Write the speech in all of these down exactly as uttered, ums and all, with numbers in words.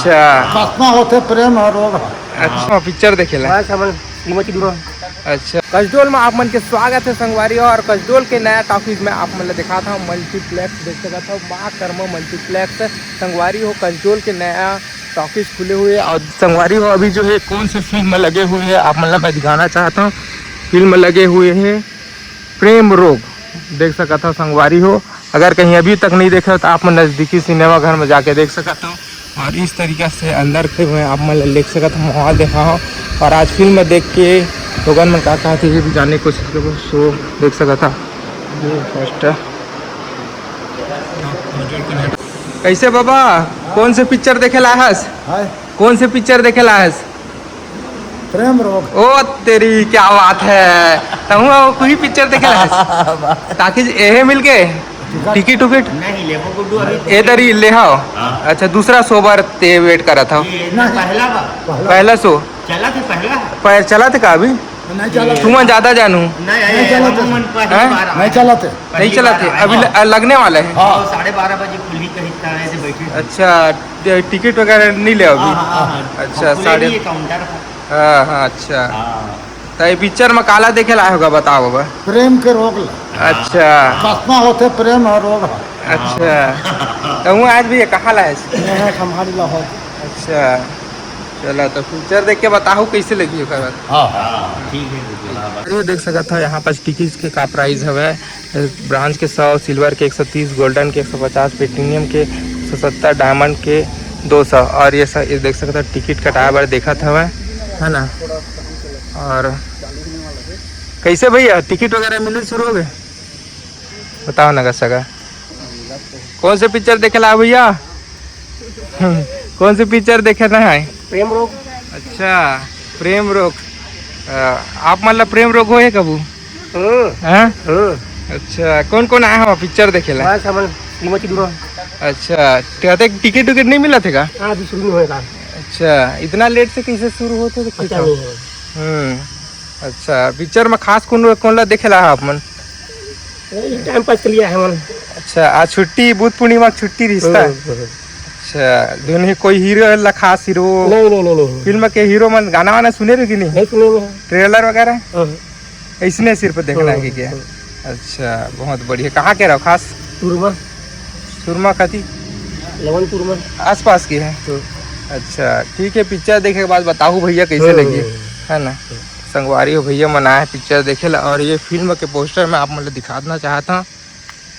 अच्छा। कतना होथे प्रेम ह रोग ह। अच्छा, पिक्चर देखेला। बस हमन श्रीमती दूरा। अच्छा, कसडोल में आप मन के स्वागत है संगवारी हो। और कसडोल के नया टॉकीज में आप मन ला दिखात हूँ, मल्टीप्लेक्स देख सकत हो, माँ कर्मा मल्टीप्लेक्स। संगवारी हो, कसडोल के नया टॉकीज खुले हुए। और संगवारी हो, अभी जो है कौन से फिल्म में लगे हुए हैं आप मन ला मैं दिखाना चाहता हूँ। फिल्म में लगे हुए हैं प्रेम रोग, देख सकत हो संगवारी हो। अगर कहीं अभी तक नहीं देखे हो तो आप मन नजदीकी सिनेमा घर में जाके देख सकत हो। और इस तरीका से अंदर के में आप मन ला देख सकत हो, माहौल देखा हो। और आज फिल्म देख के लोगन मन का कहत हे, ये भी जाने की कोशिश करबो। सो देख सकत हो, ये पोस्टर। कैसे बाबा, कौन से पिक्चर देखे ला हस? हाय। कौन से पिक्चर देखे ला हस? प्रेम रोग। ओ तेरी, क्या बात है। तहूँ कोई पिक्चर देखे ला हस? ताकि एहे मिल के टिकट। टिकट उकट? नहीं लेबो गुड्डू अभी। ए दरी ले हाव। हाँ। अच्छा, दूसरा सो बर ते वेट करत हव। ये ना पहला बा। पहला सो। चला थे पहला। पैर चला थे का अभी? नहीं चला थे। तुमन ज्यादा जानू। नहीं, नहीं चला थे। हम मन पहली हाँ? बार आए। नहीं चला थे। नहीं पहली चला बार थे। आए। अभी ल-, लगने वाला है। हाँ। साढ़े बारह बजे खुली कहीं का ऐसे बैठे थे। अच्छा, ट-, टिकट वगैरह नहीं ले अभी? हाँ, हाँ, हाँ। अच्छा, खुले साढ़े नहीं है काउंटर पर। हाँ, हाँ, अच्छा। हाँ। तो ये पिक्चर में काला देखे ला होगा, बताओ अब। प्रेम के रोग ला। अच्छा। कतना होथे प्रेम ह रोग ह। अच्छा। तो हूँ आज भी ये कहाँ ला है? ये है संभारी लाहौर। अच्छा। चला तो पिक्चर देख के बताहू कैसे लगी ओकर बाद। हाँ। हाँ, ठीक है, बिल्कुल, हाँ, बस। ये देख सकत हो यहाँ पास टिकट के का प्राइस हवे। ब्रॉन्ज के सौ, सिल्वर के एक सौ तीस, गोल्डन के एक सौ पचास, प्लेटिनियम के एक सौ सत्तर, डायमंड के दो सौ। और ये सब, ये देख सकत हो टिकट कटाए बर देखत हवे, है ना। और कैसे भैया, टिकट वगैरह मिले शुरू हो गए? बताओ ना सगा, कौन से पिक्चर देखे ला भैया? कौन से पिक्चर देखे ना है? प्रेम रोग। अच्छा, प्रेम रोग। अ, आप मतलब प्रेम रोग हो है कबू? हम्म। हैं? हम्म। अच्छा, कौन कौन आया हवा पिक्चर देखे ला? बस हमन श्रीमती दूरा। अच्छा, कहते टिकट उकट नहीं मिला थे का? हाँ, अभी शुरू नहीं होएगा। अच्छा, इतना लेट से कैसे शुरू होते थे? पता नहीं है। हम्म। अच्छा, पिक्चर में खास कौन, कौन ला देखे ला आप मन? यही टाइम पास के लिए है मन। अच्छा, आज छुट्टी, बुद्ध पूर्णिमा की छुट्टी रिश्ता। हम्म, हम्म। अच्छा, दुनिया कोई हीरो ला खास हीरो? नहीं, नहीं, नहीं, नहीं। फिल्म के हीरो मन गाना वाना सुने रहे कि नहीं? नहीं सुने हुए हैं। ट्रेलर वगैरह? हाँ। इसने सिर्फ देखना है कि हम्म, क्या? हम्म। अच्छा, बहुत बढ़िया। कहाँ के रहो खास? तुरमा। सुरमा कति? लेवन तुरमा। आसपास की है? हम्म। अच्छा, ठीक है, पिक्चर देखे के बाद बताहू भैया कैसे हम्म। लगी, है ना? संगवारी हो, भैया मन आए पिक्चर देखे ला, और ये फिल्म के पोस्टर मैं आप मन ला दिखा देना चाहता हूँ।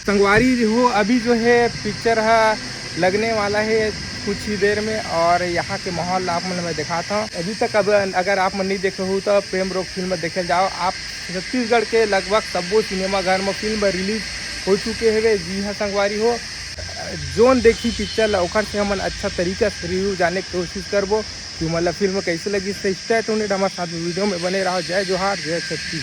संगवारी हो, अभी जो है पिक्चर हा लगने वाला है कुछ ही देर में, और यहाँ के माहौल आप मन मैं दिखाता हूँ। अभी तक अब अगर आप मन नहीं देखे हो तो प्रेम रोग फिल्म देखे जाओ आप। छत्तीसगढ़ के लगभग सब्बो सिनेमा घर में फिल्म रिलीज हो चुके हवे। जी हाँ संगवारी हो, जोन देखी पिक्चर ला ओकर से हमन अच्छा तरीका से रिव्यू जाने के कोशिश करबो कि मतलब फिल्म कैसे लगी। तो स्टे ट्यून्ड हमारे साथ वीडियो में बने रहो। जय जोहार, जय छत्तीसगढ़।